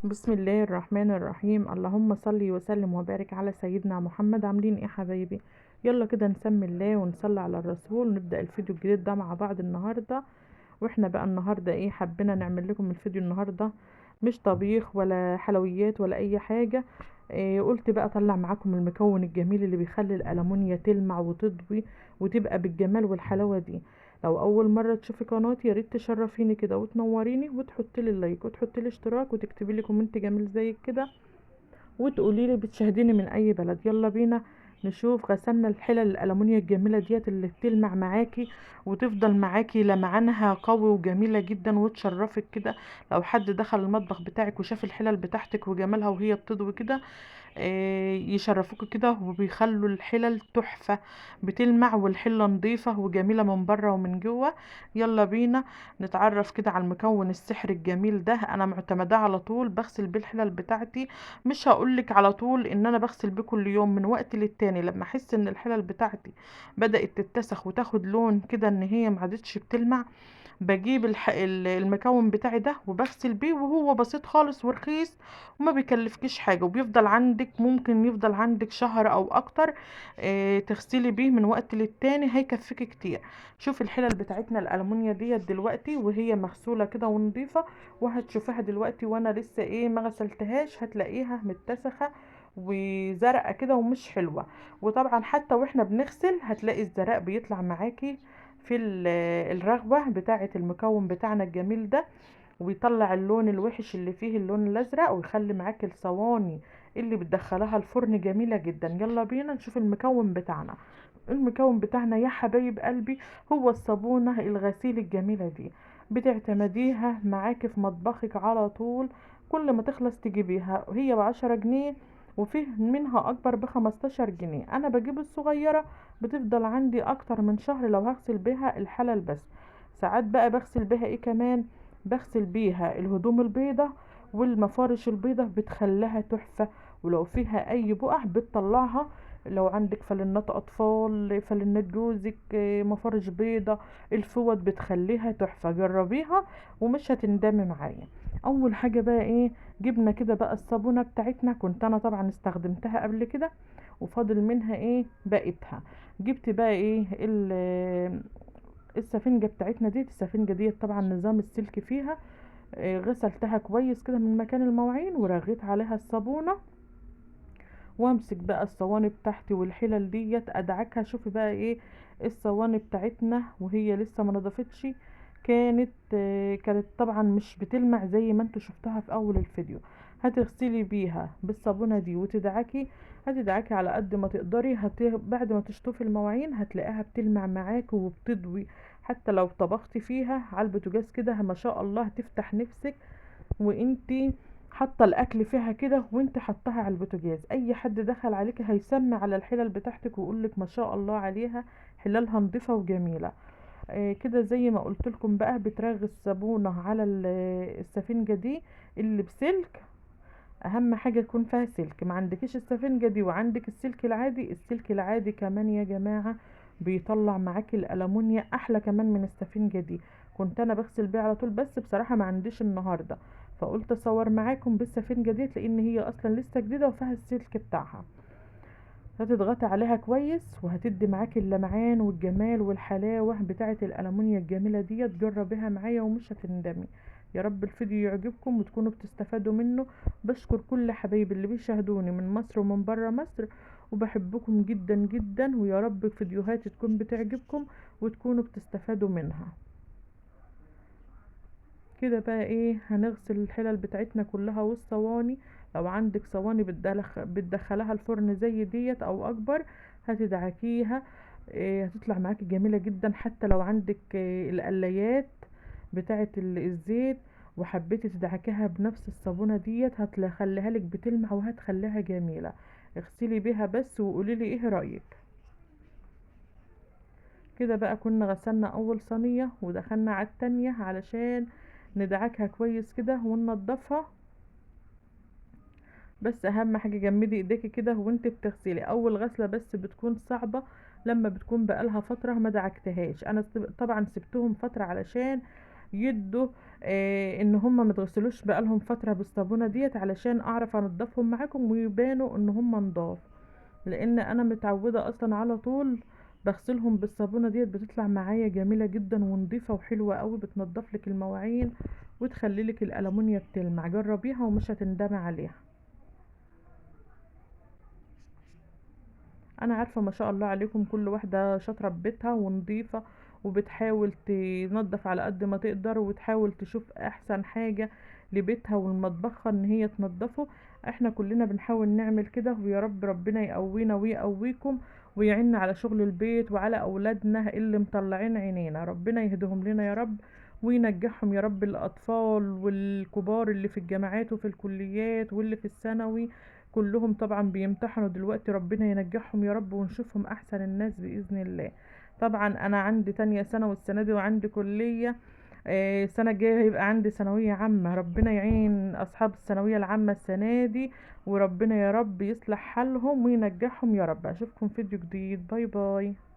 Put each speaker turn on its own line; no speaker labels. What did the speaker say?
بسم الله الرحمن الرحيم. اللهم صل وسلم وبارك على سيدنا محمد. عاملين ايه حبايبي؟ يلا كده نسمي الله ونصلي على الرسول ونبدأ الفيديو الجديد ده مع بعض النهارده. واحنا بقى النهارده ايه حبينا نعمل لكم الفيديو النهارده، مش طبيخ ولا حلويات ولا اي حاجة. إيه قلت بقى اطلع معاكم المكون الجميل اللي بيخلي الالومنيا تلمع وتضوي وتبقى بالجمال والحلاوه دي. لو اول مرة تشوفي قناتي يا ريت تشرفيني كده وتنوريني وتحطي لي ال like وتحطي لي اشتراك وتكتبي لي comment جميل زي كده وتقولي لي بتشاهديني من اي بلد. يلا بينا نشوف غسلنا الحلل الالومنيا الجميلة ديت اللي بتلمع معاكي وتفضل معاكي لمعانها قوي وجميلة جدا وتشرفك كده. لو حد دخل المطبخ بتاعك وشاف الحلل بتاعتك وجمالها وهي بتضوي كده يشرفوك كده، وبيخلوا الحلل تحفة بتلمع والحله نظيفة وجميلة من بره ومن جوه. يلا بينا نتعرف كده على المكون السحري الجميل ده. انا معتمداه على طول، بغسل بيه الحلل بتاعتي. مش هقولك على طول ان انا بغسل بيه كل يوم، من وقت للتاني لما احس ان الحلل بتاعتي بدات تتسخ وتاخد لون كده ان هي ما عادتش بتلمع، بجيب المكون بتاعي ده وبغسل بيه، وهو بسيط خالص ورخيص وما بيكلفكيش حاجة، وبيفضل عندك، ممكن يفضل عندك شهر او اكتر. تغسلي بيه من وقت للتاني هيكفيكي كتير. شوف الحلل بتاعتنا الالومنيا ديت دلوقتي وهي مغسوله كده ونضيفه، وهتشوفها دلوقتي وانا لسه ايه ما غسلتهاش، هتلاقيها متسخه وزرقه كده ومش حلوة. وطبعا حتى واحنا بنغسل هتلاقي الزرق بيطلع معاكي في الرغوة بتاعة المكون بتاعنا الجميل ده، وبيطلع اللون الوحش اللي فيه اللون الازرق، ويخلي معاك الصواني اللي بتدخلها الفرن جميلة جدا. يلا بينا نشوف المكون بتاعنا. المكون بتاعنا يا حبايب قلبي هو الصابونة الغسيل الجميلة دي، بتعتمديها معاكي في مطبخك على طول، كل ما تخلص تجيبيها. هي ب10 جنيه وفيه منها اكبر ب15 جنيه. انا بجيب الصغيرة بتفضل عندي اكتر من شهر لو هغسل بيها الحلل بس. ساعات بقى بغسل بيها ايه كمان، بغسل بيها الهدوم البيضة والمفارش البيضة، بتخليها تحفة. ولو فيها اي بقع بتطلعها. لو عندك فلنات اطفال، فلنات جوزك، مفارش بيضة، الفوط بتخليها تحفة. جربيها ومش هتندمي معايا. اول حاجة بقى ايه، جبنا كده بقى الصابونة بتاعتنا، كنت انا طبعا استخدمتها قبل كده وفاضل منها ايه بقيتها. جبت بقى ايه السفنجة بتاعتنا ديت. السفنجة ديت طبعا نظام السلك فيها، غسلتها كويس كده من مكان المواعين ورغيت عليها الصابونة، وامسك بقى الصواني بتاعتي والحلل ديت ادعكها. شوفي بقى ايه الصواني بتاعتنا وهي لسه ما نضفتش، كانت طبعا مش بتلمع زي ما انتوا شفتوها في اول الفيديو. هتغسلي بيها بالصابونه دي وتدعكي، هتدعكي على قد ما تقدري. بعد ما تشطفي المواعين هتلاقيها بتلمع معاك وبتضوي. حتى لو طبختي فيها على البوتاجاز كده ما شاء الله هتفتح نفسك وانتي حاطه الاكل فيها كده، وانت حطاها على البوتاجاز. اي حد دخل عليك هيسمي على الحلل بتاعتك ويقولك ما شاء الله عليها، حلالها نظيفة وجميلة. كده زي ما قلت لكم بقى بترغي الصابونه على السفنجه دي اللي بسلك. اهم حاجة يكون فيها سلك. ما عندكيش السفنجه دي وعندك السلك العادي، السلك العادي كمان يا جماعة بيطلع معاكي الالومنيا احلى كمان من السفنجه دي. كنت انا بغسل بيها على طول، بس بصراحة ما عنديش النهارده، فقلت اصور معاكم بالسفنجه ديت لان هي اصلا لسه جديدة وفيها السلك بتاعها. هتضغطي عليها كويس وهتدي معاكي اللمعان والجمال والحلاوه بتاعه الالومنيا الجميلة ديت. جربيها معايا ومش هتندمي. يا رب الفيديو يعجبكم وتكونوا بتستفادوا منه. بشكر كل حبايبي اللي بيشاهدوني من مصر ومن بره مصر، وبحبكم جدا جدا، ويا رب فيديوهاتي تكون بتعجبكم وتكونوا بتستفادوا منها. كده بقى ايه هنغسل الحلل بتاعتنا كلها والصواني. لو عندك صواني بتدخلها الفرن زي ديت او اكبر هتدعكيها، هتطلع معاكي جميلة جدا. حتى لو عندك القلايات بتاعه الزيت وحبيتي تدعكيها بنفس الصابونه ديت هتخليها لك بتلمع وهتخليها جميلة. اغسلي بيها بس وقولي لي ايه رايك. كده بقى كنا غسلنا اول صينية ودخلنا على التانية علشان ندعكها كويس كده وننضفها. بس اهم حاجة جمدي ايديكي كده وانت بتغسلي. اول غسله بس بتكون صعبة لما بتكون بقالها فترة ما دعكتهاش. انا طبعا سبتهم فترة علشان يدوا ان هم متغسلوش بقالهم فترة بالصابونه ديت، علشان اعرف انضفهم معاكم ويبانوا ان هم نضاف، لان انا متعوده اصلا على طول بغسلهم بالصابونه ديت، بتطلع معايا جميلة جدا ونضيفه وحلوه قوي، بتنضف لك المواعين وتخلي لك الالومنيا بتلمع. جربيها ومش هتندمي عليها. انا عارفه ما شاء الله عليكم كل واحدة شاطرة ببيتها ونضيفه، وبتحاول تنظف على قد ما تقدر، وتحاول تشوف احسن حاجة لبيتها والمطبخها ان هي تنظفه. احنا كلنا بنحاول نعمل كده، ويا رب ربنا يقوينا ويقويكم ويعيننا على شغل البيت وعلى اولادنا اللي مطلعين عينينا. ربنا يهديهم لنا يا رب وينجحهم يا رب، الاطفال والكبار اللي في الجامعات وفي الكليات واللي في الثانوي كلهم طبعا بيمتحنوا دلوقتي، ربنا ينجحهم يا رب ونشوفهم احسن الناس باذن الله. طبعا انا عندي تانية ثانوي السنة دي، وعندي كليه، السنة الجاية هيبقى عندي ثانوية عامة. ربنا يعين اصحاب الثانوية العامة السنة دي، وربنا يا رب يصلح حالهم وينجحهم يا رب. اشوفكم فيديو جديد، bye bye.